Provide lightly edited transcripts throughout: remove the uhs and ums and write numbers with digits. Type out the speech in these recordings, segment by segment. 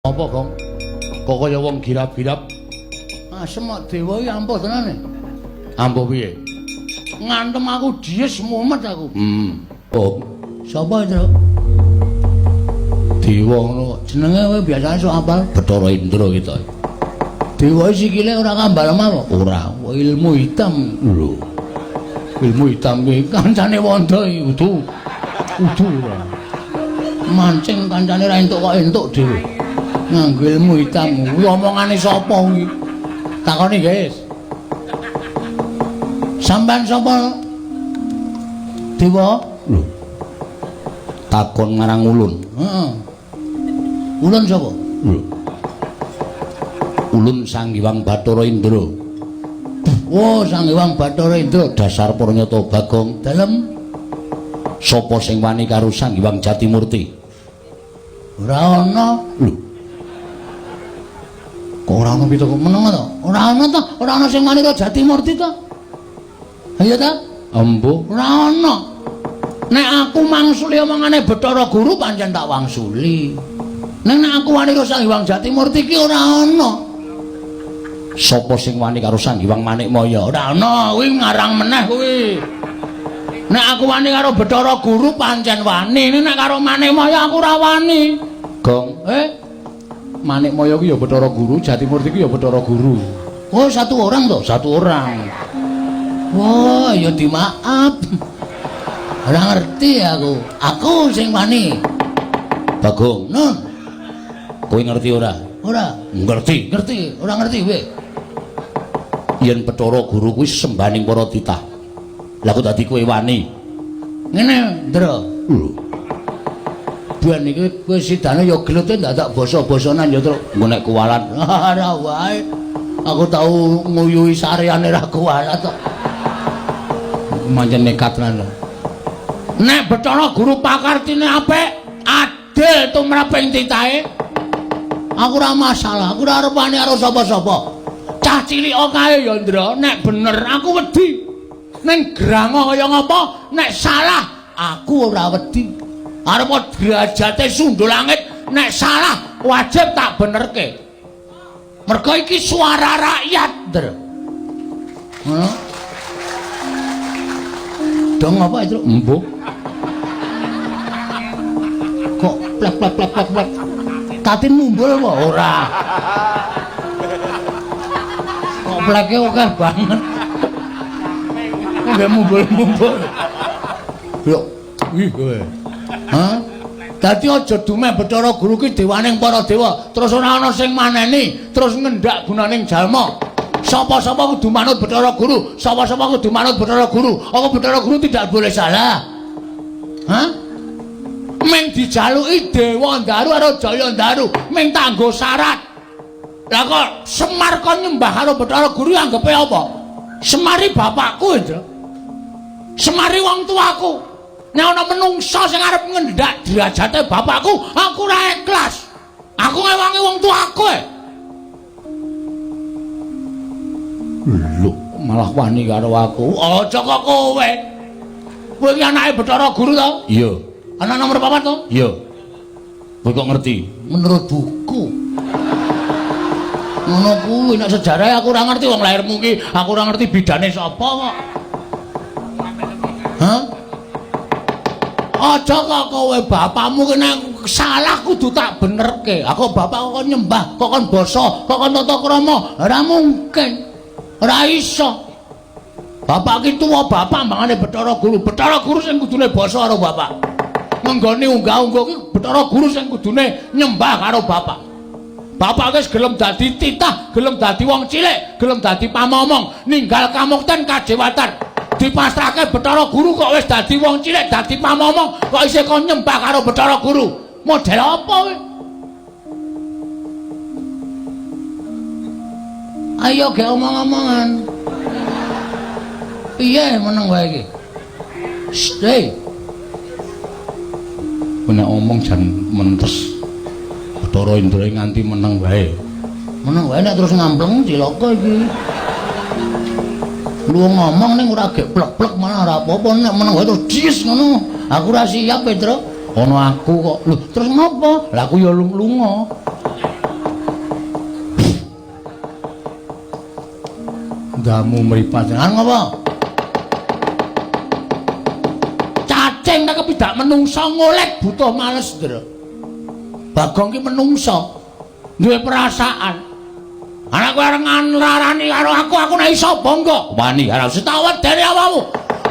Apa, Gong? Kok kaya wong girap-girap? Asem kok dewa iki ampuh tenan. Ampuh piye? Ngantem aku dies mumet aku. Oh, sapa itu? Dewa ngono kok. Jenenge kowe biasane sok apal Bathara Indra kita. Dewa sikile ora kambal lemah kok. Ora, ilmu hitam. Lho. Ilmu hitam kuwi kancane wanda iki udu. Udu ora. Mancing kancane ra entuk kok entuk dhewe. Nganggo ilmu hitam. Kuwi omongane sapa kuwi? Takoni, guys. Sampeyan sapa? Dewa? Lho. Takon marang ulun. Heeh. Ulun sapa? Lho. Ulun Sang Hyang Bathara Indra. Oh, Sang Hyang Bathara Indra dasar pranyata Bagong. Dalem sapa sing wani karo Sang Hyang Jatimurti? Ora ana. Lho. Kok ora ana pitu meneng to? Ora ana to? Ora ana sing wani karo Jatimurti to? Ayo ta? Embuh, ora ana. Nek aku mangsuli omongane Bathara Guru pancen tak wangsuli. Ning nek aku wani karo Sang Hyang Jatimurti ki ora ana. Sapa sing wani karo Sang Hyang Manikmaya? Ora ana, kuwi ngarang meneh kuwi. Nek aku wani karo Bathara Guru pancen wani, ning nek karo Manikmaya aku ora wani. Gong, Manikmaya ki ya Bathara Guru, Jatimurti ki ya Bathara Guru. Oh, satu orang toh? Satu orang. Wah, ya dimaaf. Ora ngerti aku. Aku sing wani. Bagong, nun. Kowe ngerti ora? Ora. Ngerti, ngerti. Ora ngerti kowe. Yen Bathara Guru kuwi sembaning para titah. Lah kok dadi kowe wani? Ngene, Ndra. Lho. Ben iki kowe sidane ya gelute dadak basa-basanan ya, Truk. Engko nek kuwalat, ora wae. Aku tau nguyuhi sareane ra kuwalat kok. Mancen nekat tenan. Nek Bathara Guru pakartine apik, adil tumraping titahe. Aku ora masalah, aku ora arep wani karo sapa-sapa. Cah cilik kae ya, Ndra, nek bener aku wedi. Ning granga kaya ngapa, nek salah aku ora wedi. Arep derajate sundul langit, nek salah wajib tak benerke. Mergo iki suara rakyat, Ndra. Ngono. Dong apa itu? Embuh. Kok plek plek plek plek plek. Tatin mumbul apa? Ora. Kok pleke akeh banget. Kok nggak mumbul-mumbul. Yo, ih kowe. Hah? Dadi aja dumeh Bathara Guru ki dewaning para dewa, terus ora ana sing maneni, terus ngendak gunaning jalma. Sapa-sapa kudu manut Bathara Guru, sapa-sapa kudu manut Bathara Guru. Apa Bathara Guru tidak boleh salah? Hah? Meng dijaluki Dewa Ndaru karo Jaya Ndaru, meng tanggo syarat. Lah kok Semar kon nyembah karo Bathara Guru anggepe apa? Semari bapakku, Indra. Semari wong tuaku. Nek ana menungsa sing arep ngendak derajate bapakku, aku ora ikhlas. Aku ngewangi wong tuaku. Lho, malah wani karo aku. Aja kok kowe. Kowe iki anake Bathara Guru to? Iya. Anak nomor 4 to? Iya. Kowe kok ngerti? Menurut buku. Ngono kuwi nek sejarah aku ora ngerti wong lahirmu ki, aku ora ngerti bidane sapa kok. Hah? Aja kok kowe bapakmu ki nek salah kudu tak benerke. Aku bapak kok nyembah, kok kon basa, kok kon tata krama. Ora mungkin. Ora iso. Bapak ki tuwa bapak mangane Bathara Guru. Bathara Guru sing kudune basa karo bapak. Ngenggone unggah-ungguh ki Bathara Guru sing kudune nyembah karo bapak. Bapak wis gelem dadi titah, gelem dadi wong cilik, gelem dadi pamomong, ninggal kamukten kajewatan. Dipasrahke Bathara Guru kok wis dadi wong cilik, dadi pamomong, kok isih kon nyembah karo Bathara Guru. Model apa kowe? Ayo ge omong-omongan. Piye meneng wae iki? Shh, nek omong jan mentes. Bathara Indra nganti meneng wae. Meneng wae nek terus ngampleng cilaka iki. Lu ngomong ning ora gek plek-plek malah ora apa-apa, nek meneng wae terus dies ngono. Aku ora siap, Petro. Ana aku kok. Lho, terus ngopo? Lah aku ya lunga. Ndamu mripat. Arep ngopo? Cacing nek kepidak menungsa ngolek butuh males, Ndra. Bagong ki menungsa. Duwe perasaan. Anak kowe arep nglarani karo aku, aku nek iso bangga. Wani ora usah tak wedeni awakmu.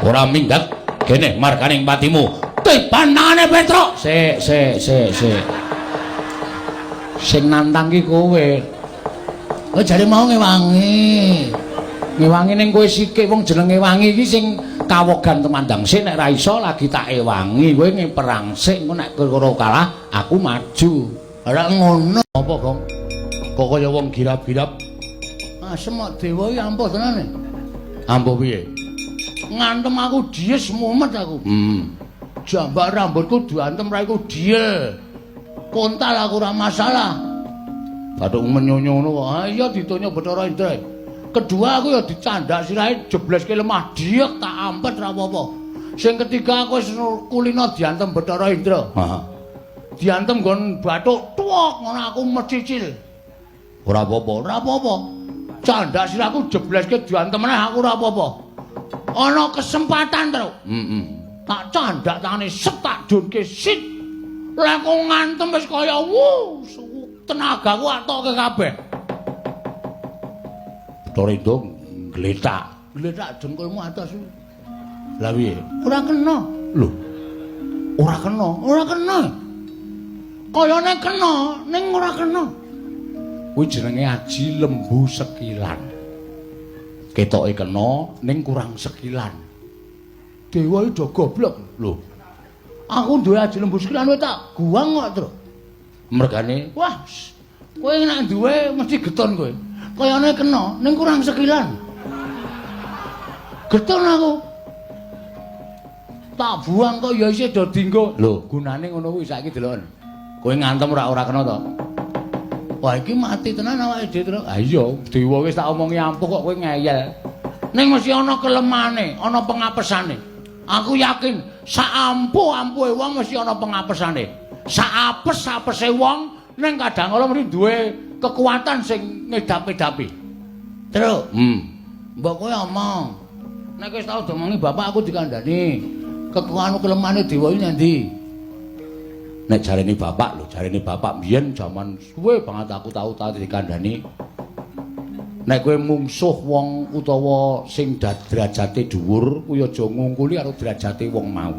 Ora minggat kene marganing patimu. Tiban tangane Petruk. Sik, sik, sik, sik. Sing nantang ki kowe. Oh jare mau ngewangi. Ngewangi ning kowe sikik wong jenenge wangi iki sing kawogan temandang sik nek ra iso lagi tak ewangi. Kowe ngeperang sik engko nek karo kalah aku maju. Ora ngono. Apa, Gong? Kok kaya wong girap-girap? Asem kok dewa iki ampuh tenan. Ampuh piye? Ngantem aku dies mumet aku. Jambak rambutku diantem raiku diel. Kontal aku ora masalah. Bathuk menyonyo ngono kok. Ha iya ditonyo Bathara Indra. Kedua aku ya dicandak sirahe jebleske lemah diek tak ampet ora apa-apa. Sing ketiga aku wis kulino diantem Bathara Indra. Heeh. Diantem nggon bathuk tuwok ngono aku mecicil. Ora apa-apa, ora apa-apa. Candak sirahku jebleske diantem meneh aku ora apa-apa. Ana kesempatan, Truk. Heeh. Tak candak tangane set tak dunke sit. Lah kok ngantem wis kaya wuh, tenagaku atoke kabeh. Bathara Indra ngletak. Ngletak dengkulmu atos. Lah piye? Ora kena. Lho. Ora kena, ora kena. Kayane kena, ning ora kena. Kuwi jenenge aji lembu sekilan. Ketoke kena ning kurang sekilan. Dewa iki do goblok. Lho. Aku duwe aji lembu sekilan kowe tak guwang kok, Truk. Mergane, wah, kowe nek duwe mesti geton kowe. Kayane kena ning kurang sekilan. Geton aku. Tak buang kok ya isih do dinggo. Lho, gunane ngono kuwi saiki deloken. Kowe ngantem ora ora kena to? Wah, iki mati tenan awake dhewe, Truk. Ha iya, dewa wis tak omongi ampuh kok kowe ngeyel. Ning mesti ana kelemane, ana pengapesane. Aku yakin sak ampuh-ampuhe wong mesti ana pengapesane. Sak apes-apese wong ning kadang kala mesti duwe kekuatan sing ngedap-edapi. Truk. Mbok kowe omong. Nek wis tau diomongi bapak aku dikandani. Kekuatan kelemane dewa iki ngendi? Nek jarene bapak lho, jarene bapak biyen jaman suwe banget aku tau tau dikandani. Nek kowe mungsuh wong utawa sing derajate dhuwur, kuwi aja ngungkuli karo derajate wong mau.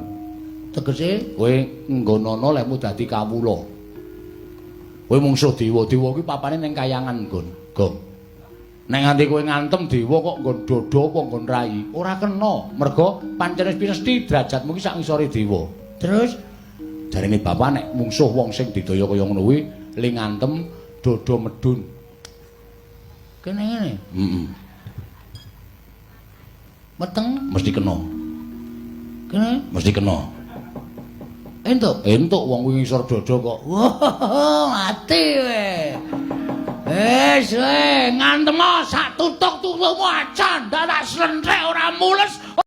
Tegese kowe nggonono lehmu dadi kawula. Kowe mungsuh dewa, dewa kuwi papane ning kayangan nggon. Gong. Nek nganti kowe ngantem dewa kok nggon dada apa nggon rai, ora kena. Mergo pancen wis mesti derajatmu ki sak ngisore dewa. Terus jarene bapak nek mungsuh wong sing didaya kaya ngono kuwi le ngantem dada medun. Kene ngene. Heeh. Meteng mesti kena. Kene mesti kena. Entuk, entuk wong kuwi ngisor dada kok. Wah, mati kowe. Wis kowe ngantem sak tutuk-tutukmu aja ndak tak slentrek ora mules.